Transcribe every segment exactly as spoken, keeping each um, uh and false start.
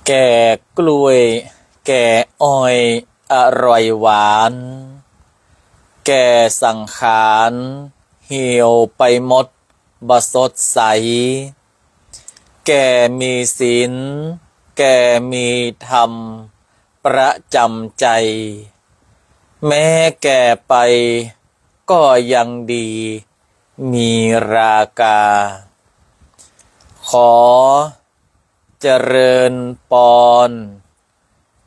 แก่กล้วย แก่อ้อย อร่อยหวาน แก่สังขาร เหี่ยวไปหมด บ่สดใส แก่มีศีล แก่มีธรรม ประจำใจ แม้แก่ไป ก็ยังดี มีราคา ขอเจริญปอน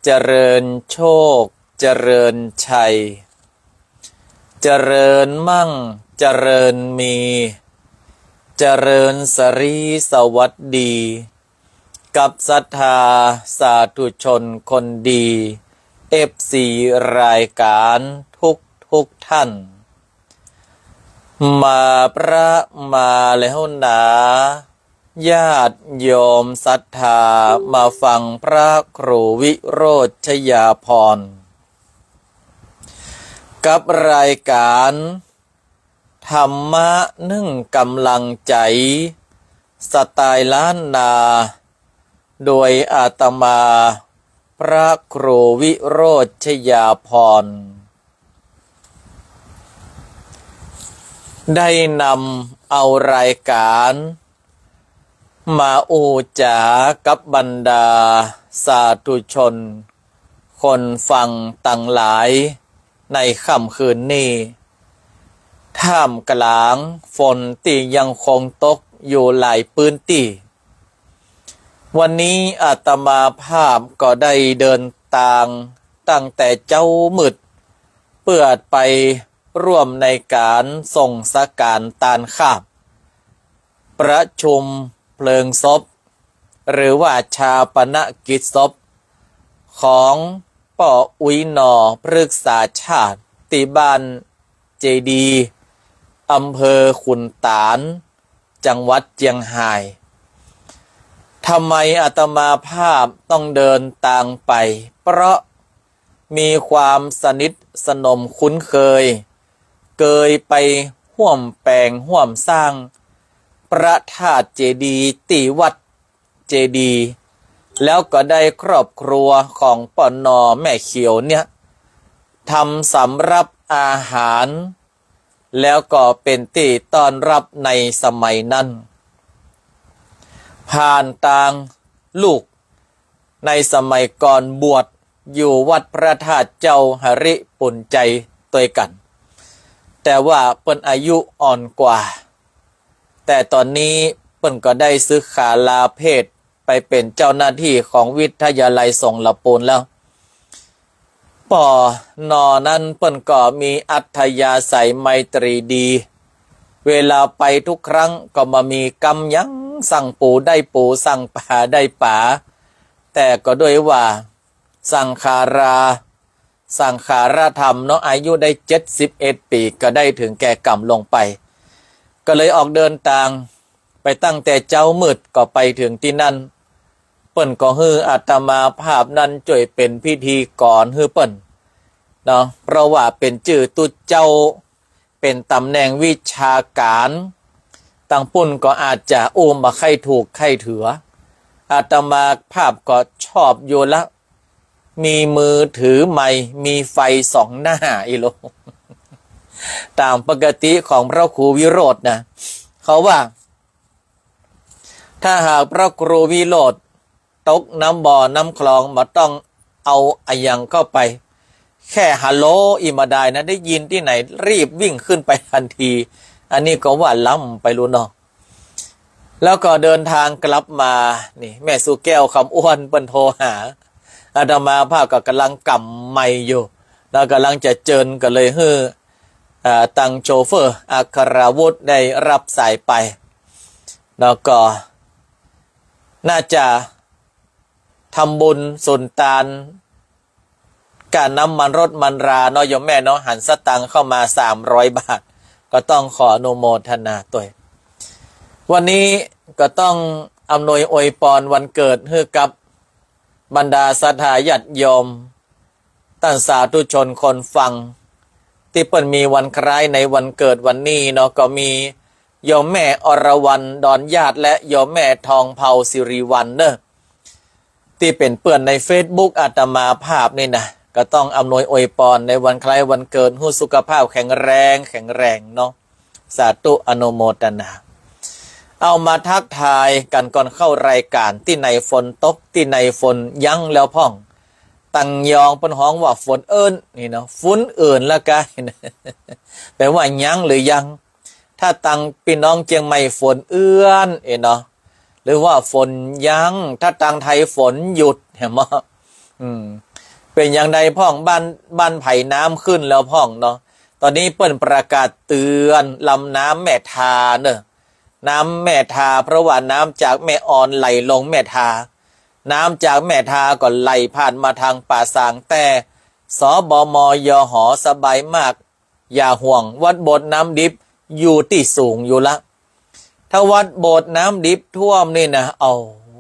เจริญโชค เจริญชัย เจริญมั่ง เจริญมี เจริญสรีสวัสดี กับศรัทธาสาธุชนคนดี เอฟซี รายการทุกทุกท่าน มาพระมาแล้วหนา ญาติโยมศรัทธามาฟังพระครูวิโรจน์ชยาภรณ์ กับรายการธรรมะนึ่งกำลังใจ สไตล์ล้านนา โดยอาตมาพระครูวิโรจน์ชยาภรณ์ ได้นำเอารายการมาอู้จ๋ากับบรรดาสาธุชนคนฟังตังหลายในค่ำคืนนี้ ท่ามกลางฝนตี้ยังคงตกอยู่หลายพื้นตี้ วันนี้อาตมาภาพก็ได้เดินตางตั้งแต่เจ๊ามืด เปื้อไปร่วมในก๋านส่งสังฆารตานข้าบ ประชุมเพลิงศพ หรือว่าฌาปนกิจศพ ของป้ออุ๊ยหน่อปรึกษาชาติ ตี้บ้านเจดีย์ อำเภอขุนตาน จังหวัดเจียงฮาย ทำไมอาตมาภาพต้องเดินตางไป เพราะมีความสนิทสนมคุ้นเคย เกยไปฮ่วมแป๋งฮ่วมสร้างพระธาตุเจดีย์ตี้วัดเจดีย์ แล้วก็ได้ครอบครัวของป้อหน่อแม่เขียวเนี่ย ทำสำรับอาหาร แล้วก็เป๋นตี้ต้อนรับในสมัยนั้น ผ่านตางลูก ในสมัยก่อนบวชอยู่วัดพระธาตุเจ้าหริปุญไจยตวยกั๋น แต่ว่าเปิ้นอายุอ่อนกว่า แต่ต๋อนนี้เปิ้นก็ได้สึกขาลาเพศไปเป๋นเจ้าหน้าตี้ของวิทยาลัยสงฆ์ละปูนแล้ว ป้อหน่อนั้นเปิ้นก็มีอัธยาศัยไมตรีดี เวลาไปทุกครั้งก็บ่มีกำหยัง สั่งปูได้ปู สั่งป๋าได้ป๋า แต่ก็ด้วยว่าสังขารา สังขารธรรมเนาะ อายุได้เจ็ดสิบเอ็ดปี๋ ก็ได้เถิงแก่กรรมลงไป ก็เลยออกเดินตางไปตั้งแต่เจ๊ามืด ก็ไปเถิงตี้นั่น เปิ้นก็หื้ออาตมาภาพนั้นจ้วยเป๋นพิธีกรหื้อเปิ้นเนาะ เพราะว่าเป๋นจื้อตุ๊เจ้า เป๋นต๋ำแหน่งวิชาก๋าน ตางปุ้นก็อาจจะอู้บ่ใค่ถูกใค่เถือ อาตมาภาพก็ชอบอยู่ละ มีมือถือไมค์ มีไฟสองหน้าอีโล ต๋ามปกติของพระครูวิโรจน์นะ เขาว่า ถ้าหากพระครูวิโรจน์ตกน้ำบ่อน้ำคลอง บ่ต้องเอาอะหยังเข้าไป แค่ฮัลโหลอี้บ่ดายนะ ได้ยินตี้ไหนรีบวิ่งขึ้นไปตันที อันนี้ก็ว่าล้ำไปแล้วเนาะ แล้วก็เดินตางกลับมา นี่ แม่สุแก้ว คำอ้วน เปิ้นโทรหา อาตมาภาพก็ก่ำลังก๋ำไมค์อยู่ แล้วก่ำลังจะเจิญ ก็เลยหื้อ อ่า ตางโชเฟอร์ อัครวุฒิ ได้ฮับสายไป แล้วก็น่าจะทำบุญสุนตาน ก๋านน้ำมันรถมันราเนาะ โยมแม่เนาะ หันสตางค์เข้ามาสามร้อยบาท ก็ต้องขออนุโมทนาตวย วันนี้ก็ต้องอำนวยอวยปอนวันเกิดหื้อกับบรรดาศรัทธาญาติโยม ต้านสาธุชนคนฟัง ตี้เปิ้นมีวันคล้ายในวันเกิดวันนี้เนาะ ก็มีโยมแม่อรวรรณ ดอนญาติ และโยมแม่ทองเภา สิริวัลย์เนาะ ตี้เป๋นเปื้อนในเฟซบุ๊กอาตมาภาพนี่นะ ก็ต้องอำนวยอวยปอนในวันคล้ายวันเกิด หื้อสุขภาพแข็งแรง แข็งแรงเนาะ สาธุอนุโมทนา เอามาทักทายกั๋นก่อนเข้ารายก๋าน ตี้ไหนฝนตก ตี้ไหนฝนยั้งแล้วพ่อง ตังยองเปิ้นฮ้องว่าฝนเอิ้นนี่เนาะ ฝนเอิ้นละกะ แปลว่ายั้งหรือยั้ง ถ้าตังปี้น้องเจียงใหม่ฝนเอื้อนเอเนาะ หรือว่าฝนยั้ง ถ้าตังไทยฝนหยุด หันก่อ อืม เป๋นอย่างใดพ่อง บ้าน บ้านใผน้ำขึ้นแล้วพ่องเนาะ ต๋อนนี้เปิ้นประกาศเตือนลำน้ำแม่ทาเนาะ น้ำแม่ทา เพราะว่าน้ำจากแม่ออนไหลลงแม่ทา น้ำจากแม่ทาก็ไหลผ่านมาทางป่าซาง แต่ สบม ยห สบายมาก อย่าห่วง วัดโบสถ์น้ำดิบอยู่ตี้สูงอยู่ละ ถ้าวัดโบสถ์น้ำดิบท่วมนี่นะ โอ้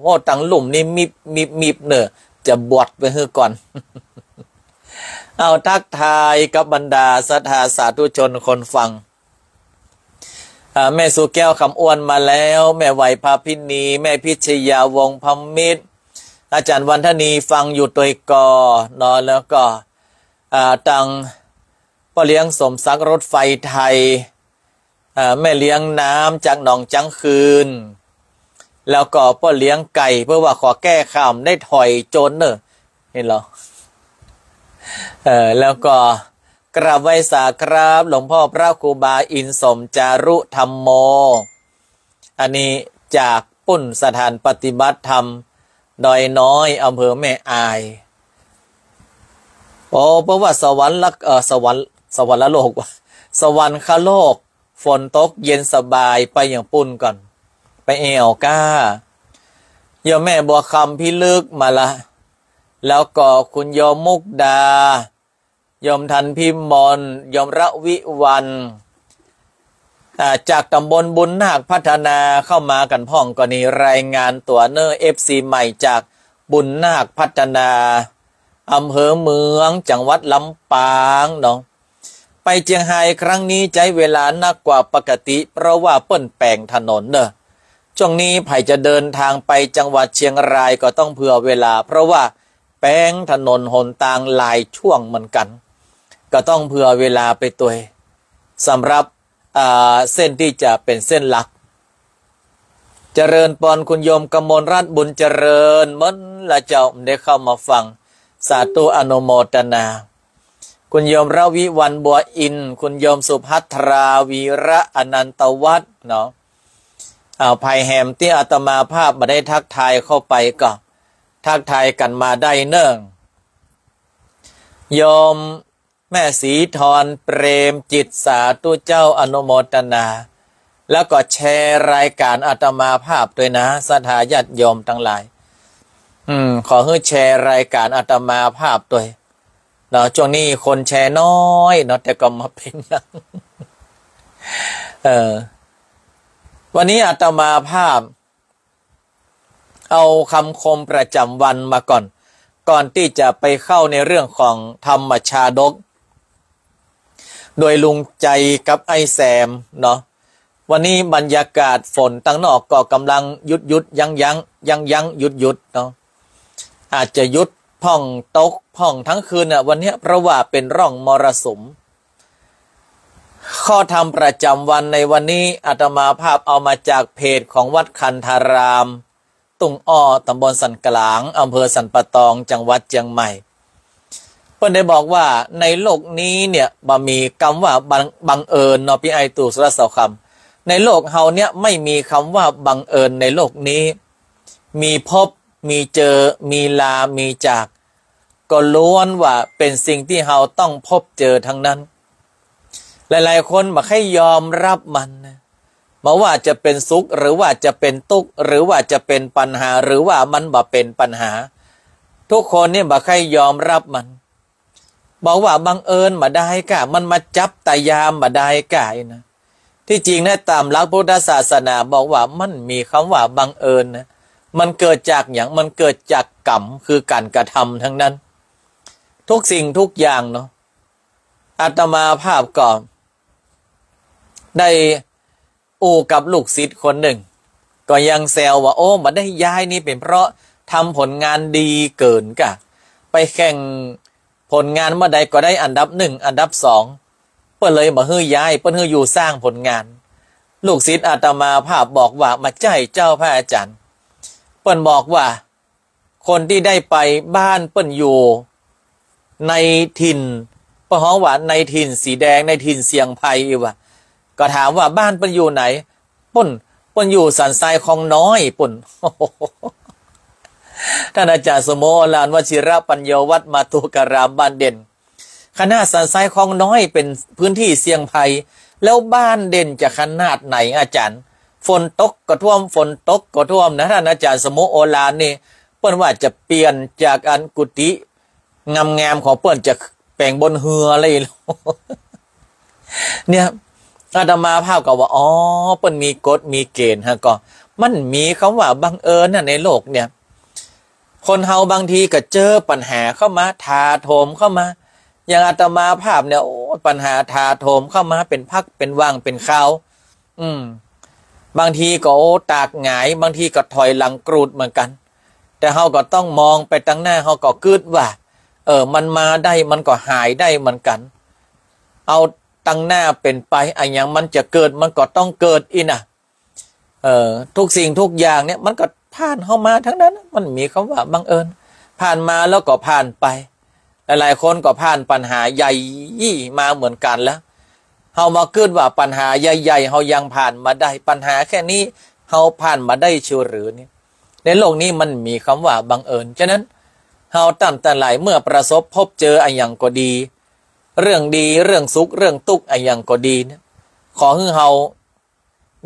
โห ตังลุ่มนี่มิบ มิบ มิบเนาะ จะบวชไปหื้อก่อน เอาทักทายกับบรรดาศรัทธาสาธุชนคนฟัง อ่า แม่สุแก้วคำอ้วนมาแล้ว แม่ไหวพาพินี แม่พิชยาวงศ์พมิตร อาจ๋ารย์วันธนีฟังอยู่ตวยก่อเนาะ แล้วก็ อ่า ตังป้อเลี้ยงสมศักดิ์รถไฟไทย อ่า แม่เลี้ยงน้ำจากหนองจั้งคืน แล้วก็ป้อเลี้ยงไก่ เปื้อว่าขอแก้ข่าวได้ถอยโจรเนาะ หันก่อ เออ แล้วก็กราบไหว้สาครับหลวงพ่อพระครูบาอินทร์สมจารุธัมโม อันนี้จากปุ้นสถานปฏิบัติธรรมดอยน้อย อำเภอแม่อาย โอ้ เปื้อว่าสวรรค เอ่อ สวรรค์ สวรรคโลกวะ สวรรคโลก ฝนตกเย็นสบาย ไปอย่างปุ้นก่อน ไปแอ่วก้า โยมแม่บัวคำพิลึกมาละ แล้วก็คุณโยมมุกดา โยมทันพิมล โยมระวิวรรณ อ่า จากตำบลบุญนาคพัฒนาเข้ามากั๋นพ่อง ก็นี่รายงานตั๋วเนาะ เอฟซี ใหม่จากบุญนาคพัฒนา อำเภอเมือง จังหวัดลำปางเนาะ ไปเจียงฮายครั้งนี้ใจ๊เวลานักกว่าปกติ เพราะว่าเปิ้นแป๋งถนนเนาะ ช่วงนี้ใผจะเดินทางไปจังหวัดเชียงรายก็ต้องเผื่อเวลา เพราะว่าแป๋งถนนหนตางหลายช่วงเหมือนกั๋น ก็ต้องเผื่อเวลาไปตวย สำหรับ อ่า เส้นตี้จะเป๋นเส้นหลัก เจริญปอน คุณโยมกมลรัตน์บุญเจริญ เมินละเจ้า ได้เข้ามาฟัง สาธุอนุโมทนา คุณโยมระวิวรรณบัวอินทร์ คุณโยมสุภัทรา วีระอนันตวัฒน์เนาะ อ่า ใผแหมตี้อาตมาภาพบ่ได้ทักทายเข้าไปก็ทักทายกั๋นมาได้เนาะ โยมแม่ศรีธร เปรมจิต สาธุเจ้า อนุโมทนา แล้วก็แชร์รายก๋านอาตมาภาพตวยนะ ศรัทธาญาติโยมตังหลาย อืม ขอหื้อแชร์รายก๋านอาตมาภาพตวยเนาะ ช่วงนี้คนแชร์น้อยเนาะ แต่ก็บ่เป๋นหยัง เออ วันนี้อาตมาภาพ เอากำคมประจ๋ำวันมาก่อน ก่อนตี้จะไปเข้าในเรื่องของธรรมชาดก โดยลุงใจ๋กับไอ้แซมเนาะ วันนี้บรรยากาศฝนตังนอกก็กำลังหยุดหยุดยั้งยั้ง ยั้งยั้งหยุดหยุดเนาะ อาจจะหยุดพ่องตกพ่องตึงคืนน่ะวันเนี้ย เพราะว่าเป๋นร่องมรสุม ข้อธรรมประจ๋ำวันในวันนี้ อาตมาภาพเอามาจากเพจของวัดคันธาราม ตุ้งอ้อ ตำบลสันกลาง อำเภอสันป่าตอง จังหวัดเจียงใหม่ เปิ้นได้บอกว่าในโลกนี้เนี่ยบ่มีกำว่าบัง บังเอิญเนาะ ปี้ไอ้ตู่สุรเสาคำ ในโลกเฮาเนี่ยไม่มีกำว่าบังเอิญในโลกนี้ มีพบ มีเจอ มีลา มีจาก ก็ล้วนว่าเป๋นสิ่งตี้เฮาต้องพบเจอตึงนั้น หลายๆ คนบ่ใค่ยอมฮับมันนะ บ่ว่าจะเป๋นสุข หรือว่าจะเป๋นตุ๊กข์ หรือว่าจะเป๋นปัญหา หรือว่ามันบ่เป๋นปัญหา ทุกคนเนี่ยบ่ใค่ยอมฮับมัน บอกว่าบังเอิญบ่ได้ก้า มันมาจับตายามบ่ได้ก้านะ ตี้จริงนะ ต๋ามหลักพุทธศาสนาบอกว่ามันบ่มีกำว่าบังเอิญนะ มันเกิดจากหยัง มันเกิดจากกรรม คือก๋านกระทำตึงนั้น ทุกสิ่งทุกอย่างเนาะ อาตมาภาพก็ได้อู้กับลูกศิษย์คนนึ่ง ก็ยังแซวว่า โอ้ บ่ได้ย้ายนี่เป๋นเพราะ ทำผลงานดีเกินก่ะ ไปแข่งผลงานเมื่อใดก็ได้อันดับหนึ่ง อันดับสอง เปิ้นเลยบ่หื้อย้าย เปิ้นหื้ออยู่สร้างผลงาน ลูกศิษย์อาตมาภาพบอกว่า บ่ใจ้เจ้าพระอาจารย์ เปิ้นบอกว่า คนตี้ได้ไปบ้านเปิ้นอยู่ในถิ่น เปิ้นฮ้องว่าในถิ่นสีแดง ในถิ่นเสี่ยงภัยอีกว่า ก็ถามว่าบ้านเปิ้นอยู่ไหน ปุ้น เปิ้นอยู่สันทรายคลองน้อยปุ้น ท่านอาจารย์สมโอฬารวชิระปัญโญวัฒน์ มาตุการาม บ้านเด่น ขนาดสันทรายคลองน้อยเป๋นพื้นที่เสี่ยงภัย แล้วบ้านเด่นจะขนาดไหนอาจารย์ ฝนตกก็ท่วม ฝนตกก็ท่วมนะ ท่านอาจารย์สมโอฬารนี่ เปิ้นว่าจะเปลี่ยนจากอันกุฏิงามๆของเปิ้นจะแป๋งบนเฮือเลย เนี่ย อาตมาภาพก็ว่า อ๋อ เปิ้นมีกฎมีเกณฑ์ฮะ ก็มันมีกำว่าบังเอิญนะในโลกเนี่ย คนเฮาบางทีก็เจอปัญหาเข้ามา ถาโถมเข้ามา อย่างอาตมาภาพเนี่ย โอ้ ปัญหาถาโถมเข้ามาเป๋นพักเป๋นว่างเป๋นคราว อืม บางทีก็ โอ้ ตากหงาย บางทีก็ถอยหลังกรูดเหมือนกั๋น แต่เฮาก็ต้องมองไปตังหน้า เฮาก็กึ๊ดว่า เออ มันมาได้ มันก็หายได้เหมือนกั๋น เอาตังหน้าเป๋นไป อะหยังมันจะเกิด มันก็ต้องเกิดอี้นะ เออ ทุกสิ่งทุกอย่างเนี่ย มันก็ผ่านเฮามาตังนั้นนะ มันมีกำว่าบังเอิญ ผ่านมาแล้วก็ผ่านไป หลายๆคนก็ผ่านปัญหาใหญ่มาเหมือนกั๋นแล้ว เฮามากึ๊ดว่าปัญหาใหญ่ๆ เฮายังผ่านมาได้ ปัญหาแค่นี้ เฮาผ่านมาได้เชียวหรือเนี่ย ในโลกนี้มันมีกำว่าบังเอิญ ฉะนั้น เฮาต้านตังหลายเมื่อประสบพบเจออะหยังก็ดี เรื่องดี เรื่องสุข เรื่องตุ๊กข์ อะหยังก็ดีเนี่ย ขอหื้อเฮา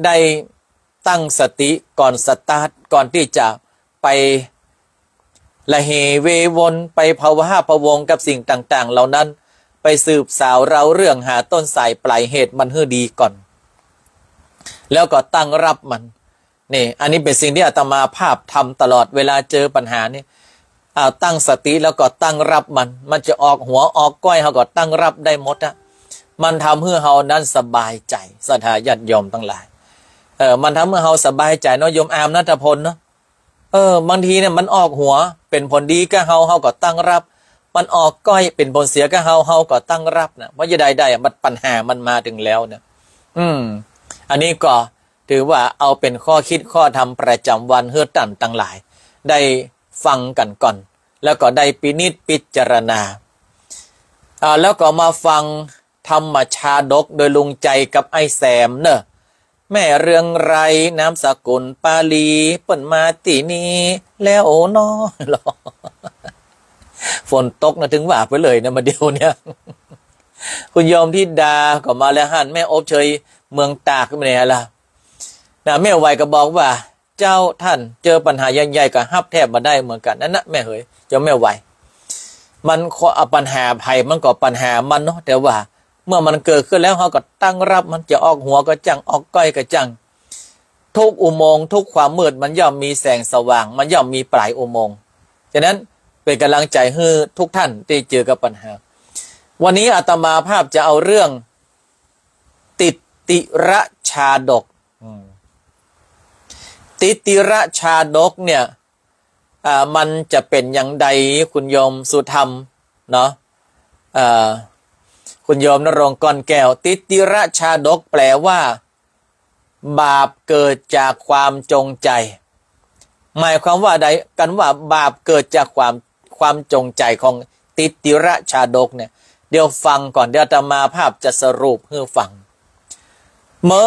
ได้ตั้งสติก่อนสตาร์ท ก่อนตี้จะไปละเหเววน ไปพะวาพะวงกับสิ่งต่างๆ เหล่านั้น ไปสืบสาวราวเรื่องหาต้นสายปลายเหตุมันหื้อดีก่อน แล้วก็ตั้งรับมัน นี่ อันนี้เป๋นสิ่งตี้อาตมาภาพทำตลอดเวลาเจอปัญหานี่ อ่า ตั้งสติแล้วก็ตั้งรับมัน มันจะออกหัวออกก้อย เฮาก็ตั้งรับได้หมดอะ มันทำหื้อเฮานั้นสบายใจ๋ ศรัทธาญาติโยมตังหลาย เออ มันทำหื้อเฮาสบายใจ๋เนาะ โยมอาร์ม ณัฐพลเนาะ เออ บางทีเนี่ยมันออกหัวเป๋นผลดีกับเฮา เฮาก็ตั้งรับ มันออกก้อยเป๋นผลเสียกับเฮา เฮาก็ตั้งรับนะ เพราะจะได้ได้อะ มันปัญหามันมาเถิงแล้วเนี่ย อืม อันนี้ก็ ถือว่าเอาเป๋นข้อกึ๊ดข้อธรรมประจ๋ำวันหื้อต้านตังหลาย ได้ฟังกั๋นก่อน แล้วก็ได้พินิจพิจารณา อ่า แล้วก็มาฟังธรรมชาดกโดยลุงใจ๋กับไอ้แซมเนอะ แม่เรืองไกร นามสกุลปาลี เปิ้นมาตี้นี่แล้วเนาะ ฝนตกนะ เถิงว่าไปเลยนะ บ่าเดี่ยวเนี่ย คุณโยมธิดาก็มาแล้วหั้น แม่อบเชยเมืองตาก เป๋นไงล่ะ นะ แม่ไหวก็บอกว่า เจ้าต้านเจอปัญหาใหญ่ๆ ก็ฮับแทบบ่ได้เหมือนกั๋น นั่นนะแม่เหย เจ้าแม่ไหว มันก็เอาปัญหาไผมันก็ปัญหามันเนาะ แต่ว่าเมื่อมันเกิดขึ้นแล้ว เฮาก็ตั้งรับมัน จะออกหัวก็จั่ง ออกก้อยก็จั่ง ทุกอุโมงค์ ทุกความมืด มันย่อมมีแสงสว่าง มันย่อมมีปลายอุโมงค์ ฉะนั้นเป๋นก๋ำลังใจ๋หื้อทุกต้านตี้เจอกับปัญหา วันนี้อาตมาภาพจะเอาเรื่อง ติตติรชาดก อืม ติตติรชาดกเนี่ย อ่า มันจะเป๋นอย่างใด คุณโยมสุธรรมเนาะ อ่า คุณโยมณรงค์ ก้อนแก้ว ติตติรชาดกแปลว่า บาปเกิดจากความจงใจ หมายความว่าใด กันว่าบาปเกิดจากความ ความจงใจของติตติรชาดกเนี่ย เดี๋ยวฟังก่อน เดี๋ยวอาตมาภาพจะสรุปหื้อฟัง เมิ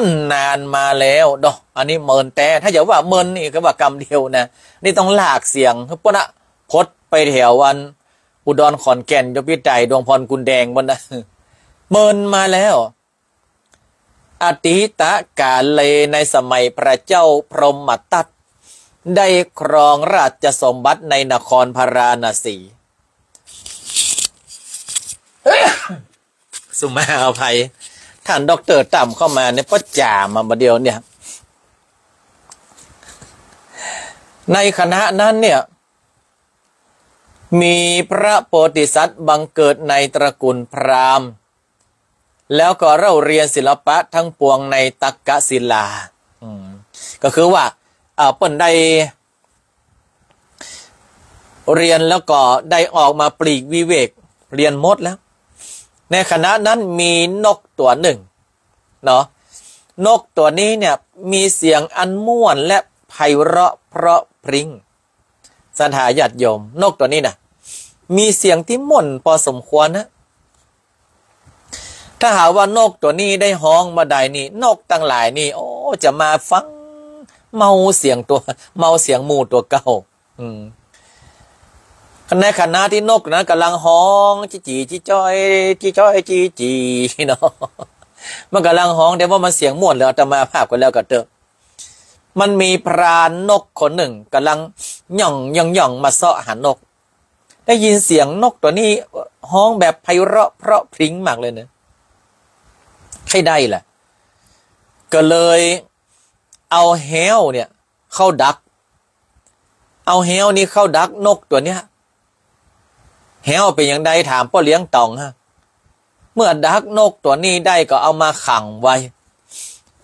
นนานมาแล้วเนาะ อันนี้เมินแต๊ ถ้าจะว่าเมินนี่ก็ว่ากำเดียวนะ นี่ต้องลากเสียง ปุ้นนะ พดไปแถวอันอุดรขอนแก่น โยมปี้ไต่ ดวงพร กุนแดงปุ้นนะ เมินมาแล้ว อตีตกาเล ในสมัยพระเจ้าพรหมทัต ได้ครองราชสมบัติในนครพาราณสี สุมาอภัย ท่านด็อกเตอร์ตั้มเข้ามาเนี่ย ป้อจ๋ามาบ่าเดี่ยวเนี่ย ในขณะนั้นเนี่ย มีพระโพธิสัตว์บังเกิดในตระกูลพราหมณ์ แล้วก็เล่าเรียนศิลปะทั้งปวงในตักกศิลา อืม ก็คือว่า อ่า เปิ้นได้เฮียนแล้วก็ได้ออกมาปลีกวิเวก เฮียนหมดแล้ว ในขณะนั้นมีนกตั๋วนึ่งเนาะ นกตั๋วนี้เนี่ยมีเสียงอันม่วนและไพเราะเพราะพริ้ง ศรัทธาญาติโยม นกตั๋วนี้นะ มีเสียงตี้ม่วนปอสมควรนะ ถ้าหากว่านกตั๋วนี้ได้ฮ้องเมื่อใดนี่ นกตังหลายนี่ โอ้ จะมาฟัง เมาเสียงตั๋ว เมาเสียงหมู่ตั๋วเก่า อืม ในขณะตี้นกนั้นก่ำลังฮ้อง จี๊จี๋ จี๊จ้อย จี๊จ้อย จี๊จี๋ เนาะ มันก่ำลังฮ้อง แต่ว่ามันเสียงม่วนเหลืออาตมาภาพก็แล้วกั๋นเต๊อะ มันมีพรานนกคนนึ่งก่ำลังย่องย่องย่องมาเซาะหานก ได้ยินเสียงนกตั๋วนี้ฮ้องแบบไพเราะเพราะพริ้งมากเลยเนาะ ใค่ได้แหละ ก็เลยเอาแฮ้วเนี่ยเข้าดัก เอาแฮ้วนี้เข้าดักนกตั๋วเนี้ย แฮ้วเป๋นอย่างใด ถามป้อเลี้ยงต่องฮะ เมื่อดักนกตั๋วนี้ได้ก็เอามาขังไว้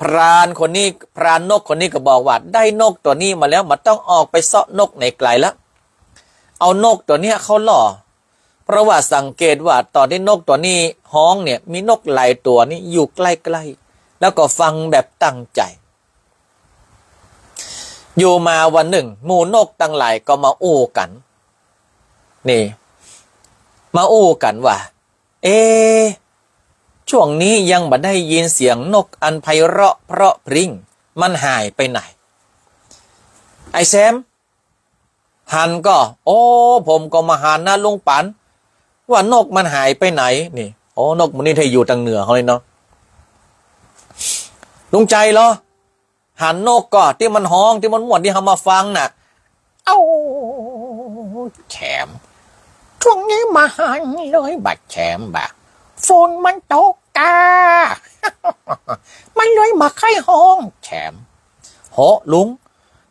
พรานคนนี้ พรานนกคนนี้ก็บอกว่า ได้นกตั๋วนี้มาแล้ว บ่ต้องออกไปเซาะนกไหนไกลละ เอานกตั๋วเนี้ยเข้าล่อ เพราะว่าสังเกตว่าต๋อนตี้นกตั๋วนี้ฮ้องเนี่ย มีนกหลายตั๋วนี่อยู่ใกล้ๆ แล้วก็ฟังแบบตั้งใจ๋ อยู่มาวันนึ่ง หมู่นกตังหลายก็มาอู้กั๋น นี่ มาอู้กั๋นว่า เอ๊ะ ช่วงนี้ยังบ่ได้ยินเสียงนกอันไพเราะเพราะพริ้ง มันหายไปไหน ไอ้แซม หันก่อ โอ้ ผมก็บ่หันนะลุงปัน ว่านกมันหายไปไหน นี่ โอ้ นกหมู่นี้ได้อยู่ตางเหนือเฮาเลยเนาะ ลุงใจ๋เหรอ หันนกก่อ ตี้มันฮ้อง ตี้มันม่วน ตี้เฮามาฟังน่ะ เอ้า แซม ช่วงนี้บ่หันเลยบ่แซมบ่ ฝนมันตกก้า มันเลยบ่ใค่ฮ้องแซม โห ลุง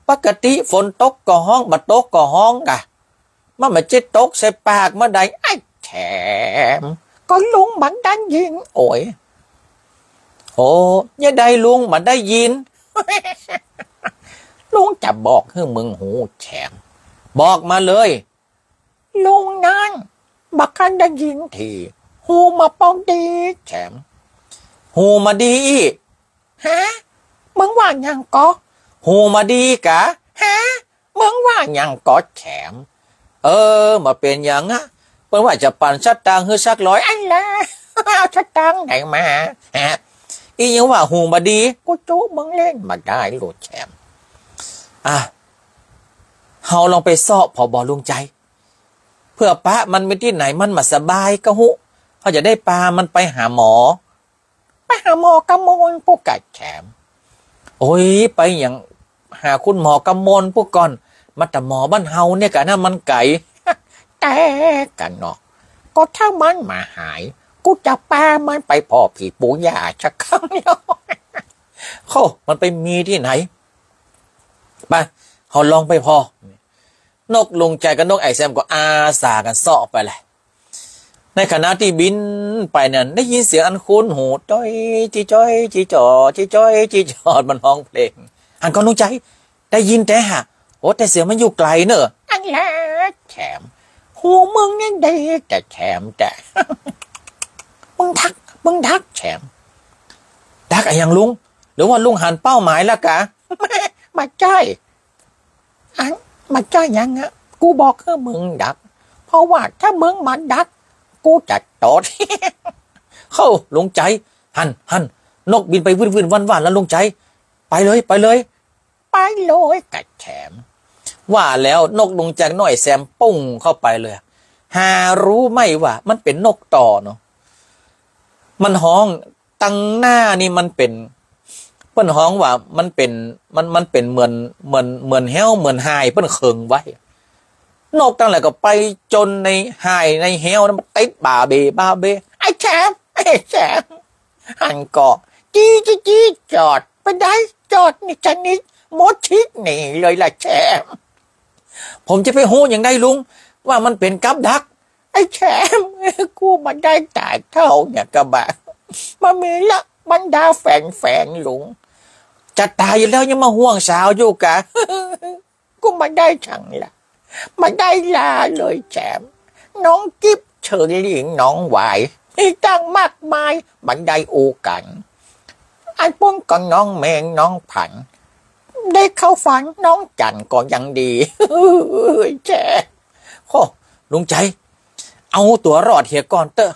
ปกติฝนตกก็ฮ้อง บ่ตกก็ฮ้องก่ะ มันบ่ใจ้ตกใส่ปากเมื่อใด ไอ้แซม ก็ลุงบ่ได้ยิน โอ้ย โอ้ ยะใดลุงบ่ได้ยิน ลุงจะบอกหื้อมึงฮู้แซม บอกมาเลย ลุงนั้นบ่ค่อยได้ยินที ฮูบ่ปองดีแซม ฮูบ่ดีอี้ ฮะ มึงว่าหยังก่อ ฮูบ่ดีกา ฮะ มึงว่าหยังก่อแซม เออ บ่เป๋นหยังอะ เปิ้นว่าจะปั๋นสตางค์หื้อสักร้อย อันแหละ เอาสตางค์ไหนมา ฮะ อี้ยังว่าฮูบ่ดี กูจุมึงเล่นบ่ได้ลูกแซม อ่ะ เฮาลองไปเซาะผ่อบ่ลุงใจ๋ เผื่อปะมันมีตี้ไหนมันบ่สบายก็ฮู้ เฮาจะได้ปามันไปหาหมอ ไปหาหมอกำมลปู้ก่าแซม โอ้ย ไปหยังหาคุณหมอกำมลปู้ก่อน มาแต่หมอบ้านเฮาเนี่ยก่านะ มันไก๋ แต่ก่าเนาะ ก็ถ้ามันบ่หาย กูจะปามันไปผ่อผีปู่ย่าสักครั้งเนาะ โอ้ มันไปมีตี้ไหน ไป เฮาลองไปผ่อ นกลุงใจ๋กับนกไอ้แซมก็อาสากั๋นเซาะไปแหละ ในขณะตี้บินไปนั้น ได้ยินเสียงอันคุ้นหู จ้อย จี๊จ้อย จี๊จ๋อ จี๊จ้อย จี๊จ๋อ มันฮ้องเพลง หันก่อลุงใจ๋ ได้ยินแต๊ฮะ โอ้ แต่เสียงมันอยู่ไก๋เน่อ อันแหละแซม หูมึงนี่ดีแต๊แซมแต๊ มึงดัก มึงดักแซม ดักอะหยังลุง หรือว่าลุงหันเป้าหมายแล้วกา บ่ใจ้ อัน บ่ใจ้หยังอะ กูบอกหื้อมึงดัก เพราะว่าถ้ามึงบ่ดัก กูจะตอด โอ้ ลุงใจ๋ หัน หัน นกบินไปวื่นๆ ว่านๆ แล้วลุงใจ๋ ไปเลย ไปเลย ไปเลยก่าแซม ว่าแล้วนกลุงใจ๋กับนกไอ้แซมปุ้งเข้าไปเลย หาฮู้ไหมว่ามันเป๋นนกต่อเนาะ มันฮ้อง ตังหน้านี่มันเป๋น เปิ้นฮ้องว่ามันเป๋น มัน มันเป๋นเหมือน เหมือน เหมือนแฮ้ว เหมือนห่าย เปิ้นเขิงไว้ นกตังหลายก็ไปจนในห่ายในแฮ้วนั้นมันติดบ่าเบ่ บ่าเบ่ ไอ้แซม ไอ้แซม หันก่อ จี๊ จี๊ จี๊ จอด ไปได้ จอดนี่ชะนิด หมดชิดหนีเลยล่ะแซม ผมจะไปฮู้หยังได้ลุง ว่ามันเป๋นกับดัก ไอ้แซม กูบ่ได้ต๋ายเต้าเนี่ยก็บ่า บ่มีละบรรดาแฝงๆ ลุง จะต๋ายอยู่แล้วยังมาห่วงสาวอยู่กา กูบ่ได้สังละ บ่ได้ลาเลยแถม น้องจิ๊บ เชอรี่ น้องวาย มีตั้งมากมาย บ่ได้อู้กั๋น อันปุ้นก็น้องเมง น้องผัน ได้เข้าฝันน้องจันก็ยังดี แถม โอ้ ลุงใจ๋ เอาตั๋วรอดเหียก่อนเต๊อะ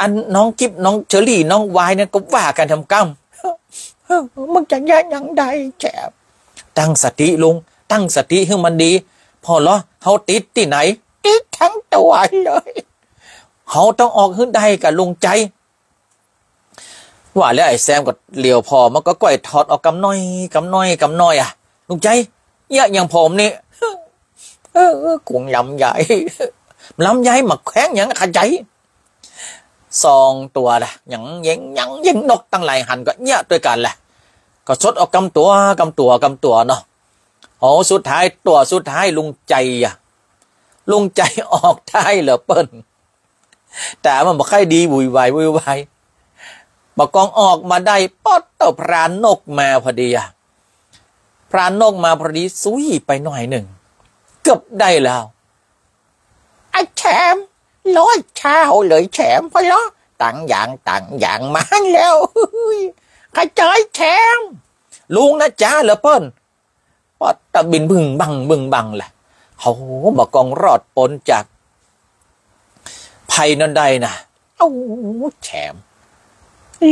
อันน้องจิ๊บ น้องเชอรี่ น้องวายเนี่ยก็ว่ากั๋นทำกำ มึงจะเยียะหยังได้แถม ตั้งสติลุง ตั้งสติหื้อมันดี ผ่อลอ เฮาติดตี้ไหน ติดตึงตั๋วเลย เฮาต้องออกหื้อได้ก่าลุงใจ๋ ว่าแล้วไอ้แซมก็เหลียวผ่อ มันก็ก้อยถอดออกกำน้อย กำน้อย กำน้อยอะ ลุงใจ๋ เยียะหยังผ่อนี่ เออ กุ๋งลำไย ลำไยหมากแข้งหยังขะใจ๋ สองตั๋วละ หยังเยียะ หยังเยียะ นกตังหลายหันก็เยียะตวยกั๋นละ ก็สดออกกำตั๋ว กำตั๋ว กำตั๋วเนาะ โอ้ สุดท้ายตั๋วสุดท้ายลุงใจ๋อะ ลุงใจ๋ออกได้เหลือเปิ้น ต๋ามันบ่ใค่ดี วุ่นวาย วุ่นวาย บ่ากองออกมาได้ ป๊อดเต้าพรานนกมาพอดีอะ พรานนกมาพอดี สุยไปหน่อยนึ่ง เกือบได้แล้ว ไอ้แถม ร้อยเท่าเลยแถม ผ่อลอ ตังยาง ตังยางมาแล้ว ขะใจ๋แถม ลุงนะจ๊ะเหลือเปิ้น ป๊อดเต้าบินบึ้งบั้ง บึ้งบั้งแหละ โห บ่ากองรอดป๊นจากภัยนั้นได้นะ เอ้า แถม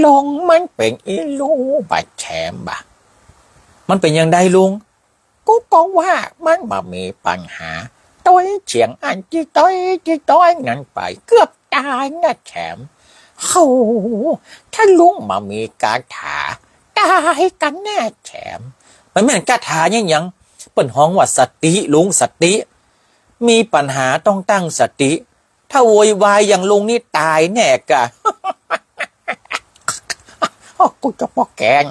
ลงมันเป๋นอี้ลู่บ่าแถมบ่า มันเป๋นหยังใดลุง กูก็ว่ามันบ่มีปัญหา ตวยเสียงอันตี้ตวยตี้ตวยนั้นไป เกือบต๋ายนะแถม โห ถ้าลุงบ่มีคาถา ต๋ายกั๋นแน่แถม มันแม่นคาถาเยียะหยัง เปิ้นฮ้องว่าสติลุง สติ มีปัญหาต้องตั้งสติ ถ้าโวยวายอย่างลุงนี่ต๋ายแน่ก่า โอ้ กูจะบ่แกล้ง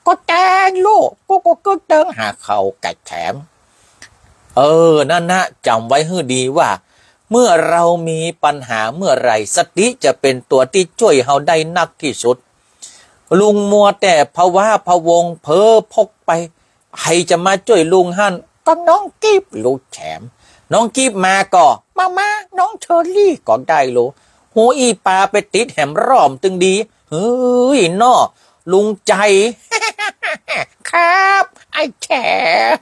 ก็แกล้งลูก กูก็กึ๊ดเติงหาเข้าก่าแถม เออ นั่นนะ จ๋ำไว้หื้อดีว่า เมื่อเรามีปัญหาเมื่อไหร่ สติจะเป๋นตั๋วตี้จ้วยเฮาได้นักตี้สุด ลุงมัวแต่พะว้าพะวง เผลอพกไป ใผจะมาจ้วยลุงหั้น ก็น้องจิ๊บลูกแถม น้องจิ๊บมาก่อ มามา น้องเชอรี่ก็ได้ลูก หูอี้ปาไปติดแหมร้อมตึงดี เฮ้ยน้อ ลุงใจ๋ ครับ ไอ้แถม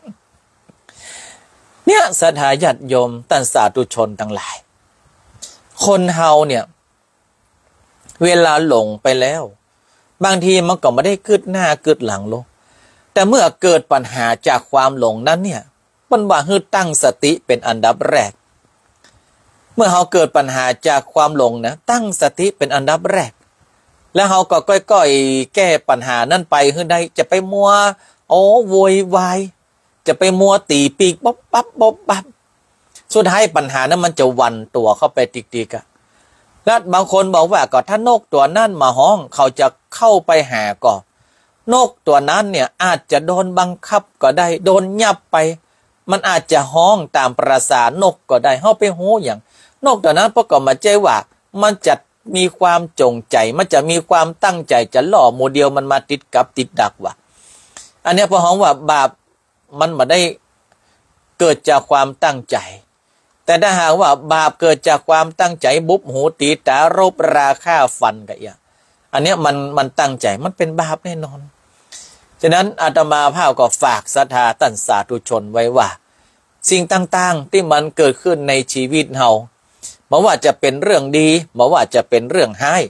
เนี่ย ศรัทธาญาติโยม ต้านสาธุชนตังหลาย คนเฮาเนี่ย เวลาหลงไปแล้ว บางทีมันก็บ่ได้กึ๊ดหน้ากึ๊ดหลังลง แต่เมื่อเกิดปัญหาจากความหลงนั้นเนี่ย เปิ้นว่าหื้อตั้งสติเป๋นอันดับแรก เมื่อเฮาเกิดปัญหาจากความหลงนะ ตั้งสติเป๋นอันดับแรก แล้วเฮาก็ก้อยๆ แก้ปัญหานั้นไปหื้อได้ จะไปมัว โอ้ โวยวาย จะไปมัวตี๋ปีกบ๊อบบั๊บบ๊อบบั๊บ สุดท้ายปัญหานั้นมันจะหวั่นตั๋วเข้าไปติกๆ อะ แล้วบางคนบอกว่าก็ถ้านกตั๋วนั้นมาฮ้อง เขาจะเข้าไปหาก่อ นกตั๋วนั้นเนี่ยอาจจะโดนบังคับก็ได้ โดนยับไป มันอาจจะฮ้องต๋ามประสานกก็ได้ เฮาไปฮู้หยัง นกตั๋วนั้นเปิ้นก็บ่ใจ้ว่า มันจะมีความจ๋งใจ๋ มันจะมีความตั้งใจ๋ จะล่อหมู่เดียวมันมาติดกับติดดักวะ อันเนี้ยเปิ้นฮ้องว่าบาป มันบ่ได้เกิดจากความตั้งใจ๋ แต่ถ้าหากว่าบาปเกิดจากความตั้งใจ๋ บุบหูตี๋ต๋า รบราฆ่าฟันก่าเอี้ย อันเนี้ยมัน มันตั้งใจ๋ มันเป๋นบาปแน่นอน ฉะนั้นอาตมาภาพก็ฝากศรัทธาต้านสาธุชนไว้ว่า สิ่งต่างๆ ตี้มันเกิดขึ้นในชีวิตเฮา บ่ว่าจะเป๋นเรื่องดี บ่ว่าจะเป๋นเรื่องฮ้าย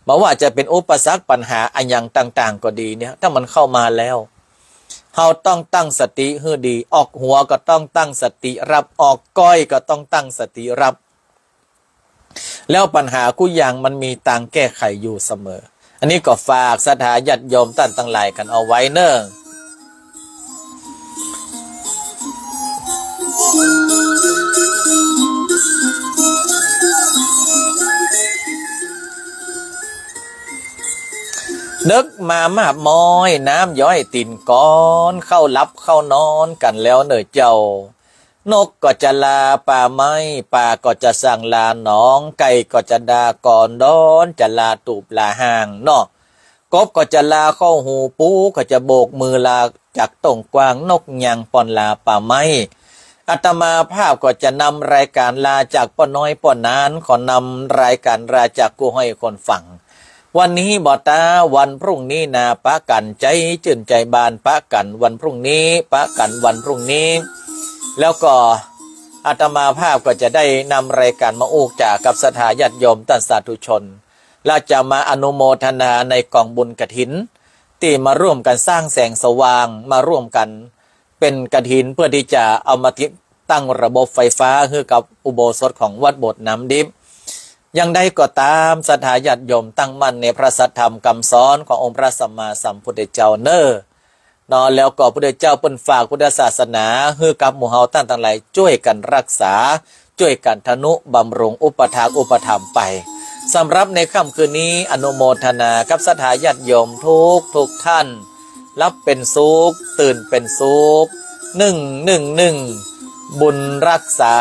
บ่ว่าจะเป๋นอุปสรรคปัญหาอะหยังต่างๆ ก็ดีเนี่ย ถ้ามันเข้ามาแล้ว เฮาต้องตั้งสติหื้อดี ออกหัวก็ต้องตั้งสติฮับ ออกก้อยก็ต้องตั้งสติฮับ แล้วปัญหากู้อย่างมันมีตางแก้ไขอยู่เสมอ อันนี้ก็ฝากศรัทธาญาติโยมต้านตังหลายกั๋นเอาไว้เน่อ ดึกมามาบม้อย น้ำย้อยตี๋นก๊อน เข้าหลับเข้านอนกั๋นแล้วเน่อเจ้า นกก็จะลาป่าไม้ ปลาก็จะสั่งลาหนอง ไก่ก็จะด่าก่อนดอน จะลาตูบลาห่างเนาะ กบก็จะลาเข้าหู ปูก็จะโบกมือลาจากต้งกว้าง นกยางป้อนลาป่าไม้ อาตมาภาพก็จะนำรายการลาจากป้อน้อยป้อหนาน ขอนำรายการลาจากกู้ฮ้อยคนฟัง วันนี้บ่ต๋า วันพรุ่งนี้นา ปะกั๋น ใจ๋จื้นใจ๋บาน ปะกั๋นวันพรุ่งนี้ ปะกั๋นวันพรุ่งนี้ แล้วก็อาตมาภาพก็จะได้นำรายการมาอู้จ๋ากับศรัทธาญาติโยมต้านสาธุชน และจะมาอนุโมทนาในก๋องบุญกฐิน ตี้มาร่วมกั๋นสร้างแสงสว่าง มาร่วมกั๋นเป๋นกฐิน เพื่อตี้จะเอามาติดตั้งระบบไฟฟ้าหื้อกับอุโบสถของวัดโบสถ์น้ำดิบ อย่างใดก็ต๋าม ศรัทธาญาติโยมตั้งมั่นในพระสัทธรรมกำสอนขององค์พระสัมมาสัมพุทธเจ้าเน่อ เนาะ แล้วก็พุทธเจ้าเปิ้นฝากพุทธศาสนาหื้อกับหมู่เฮาต้านตังหลายจ้วยกั๋นรักษา จ้วยกั๋นทนุบำรุงอุปัฏฐากอุปถัมภ์ไป สำหรับในค่ำคืนนี้ อนุโมทนากับศรัทธาญาติโยมทุกทุกท่าน หลับเป๋นสุข ตื่นเป๋นสุข นึ่งนึ่งนึ่ง บุญรักษา